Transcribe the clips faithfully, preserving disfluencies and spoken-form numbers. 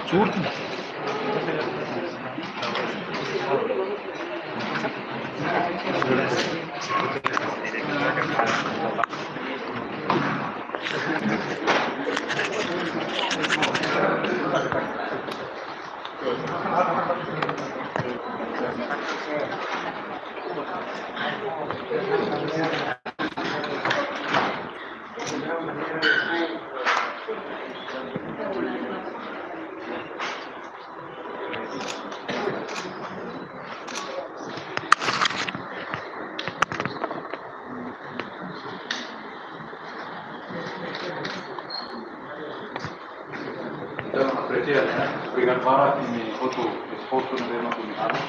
Surtu. Entaun, apresia, obrigadu barak, imi hotu esforsu ne'ebé mak imi halo.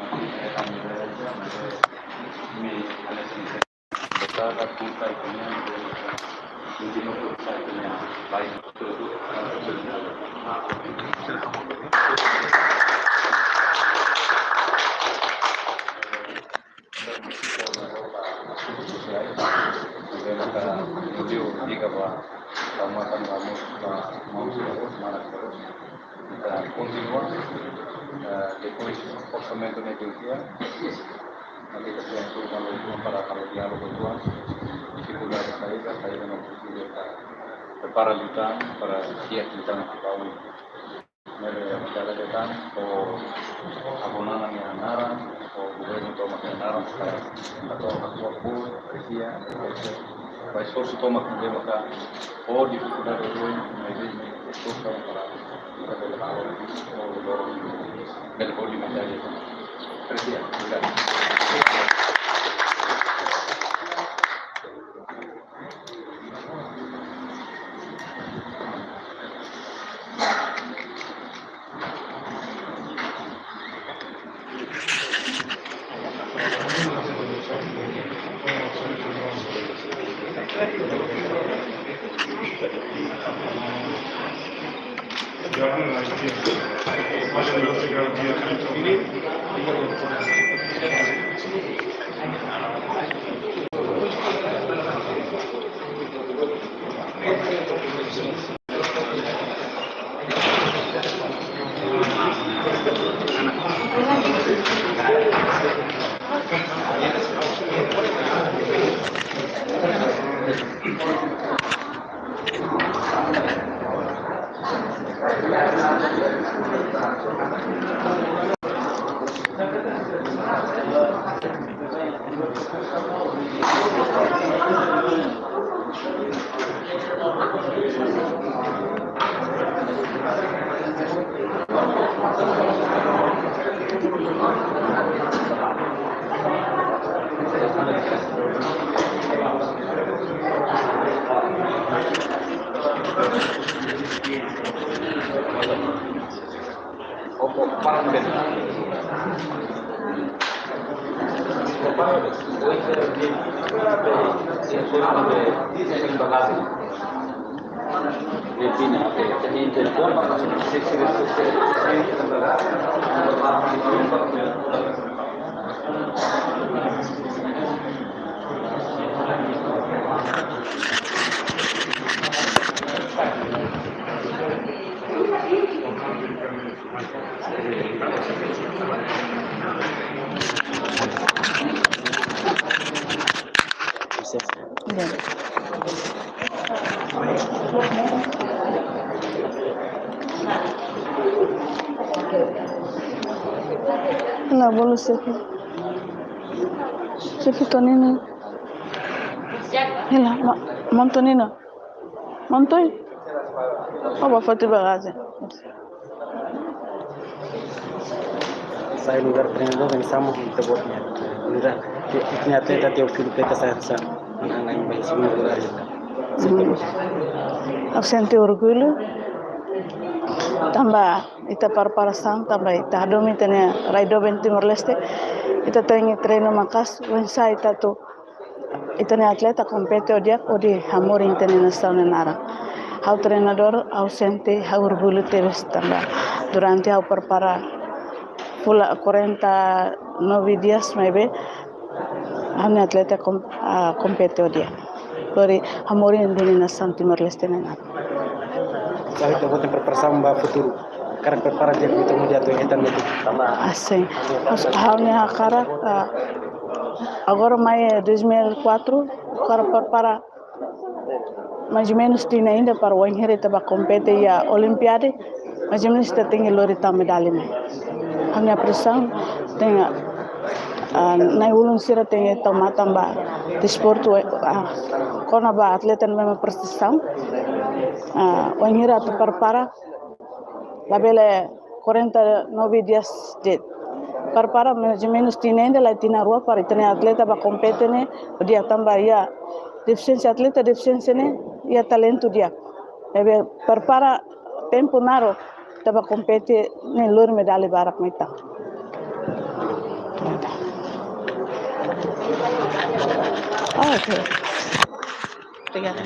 Entaun, eh, ami realiza, ami, imi, ami, Ita kontinua, eh, depois orsamentu ne'e di'ak, ita tenke halo para, para diálogu uitoan, difikuldade saida, saida mak presiza ita prepara liután, para di'ak liután ba oin. Maibé, ita haree tan, ho Avó Nana nia naran, ho governu tomak nia naran, para atu haktuak boot, apresia, ba esforsu tomak ne'ebé maka, ho difikuldade oioin, maibé esforsu tomak para ita bele halo, ho loro, bele hodi medalia. Apresia, obrigadu. Hela, bolu xefe. Xefe Tonino. Hela, ma-, maun Tonino. Maun Toy. Ó bá foti bagajen. Sai lugar treinadór, vem Samu, ita-boot nia lugar. Ti-, nia atleta Teófilo Peta sai, sai. Nang, nang, nang, segundo lugar. Hmm. Ha'u sente orgullu. Tanba ita preparasaun, tanba ita hadomi ita-nia rai doben Timor-Leste. Ita tenke treinu maka'as, oinsá ita atu ita-nia atleta kompete ho di'ak hodi hamoris ita-nia nasaun nia naran. Ha'u treinadór, ha'u sente ha'u orgullu tebes tanba durante ha'u prepara fulan quarenta e nove dias maibé ha'u-nia atleta kom-, ah, kompete ho di'ak. lori hamoris duni nasaun Timor-Leste nian. Saida ita-boot nia preparasaun ba futuru? Hakarak prepara di'ak liután, atu hetan metu. Asin. Mas ha'u-nia hakarak, ah, agora mai dois mil e quatro, hakarak prepara mais ou menus tinan ida para wainhira ita bá kompete iha Olimpiade, mais ou menus ita tenke lori tau medalla mai. Ha'u-nia presaun tenke, ah, na'i-ulun sira tenke tau matan ba desportu, ah, kona-ba atleta ne'ebé mak prestasaun, ah, wainhira atu prepara, labele quarenta e nove dias de'it. Prepara mais ou menus tinan ida, la'ós tinan rua para ita-nia atleta bá kompete ne'e di'ak, tanba iha defisiénsia, atleta defisiénsia ne'e iha talentu di'ak. Ne'ebé prepara tempu naruk ita bá kompete ne'e lori medalla barak mai ita. Ah, ok. Obrigada.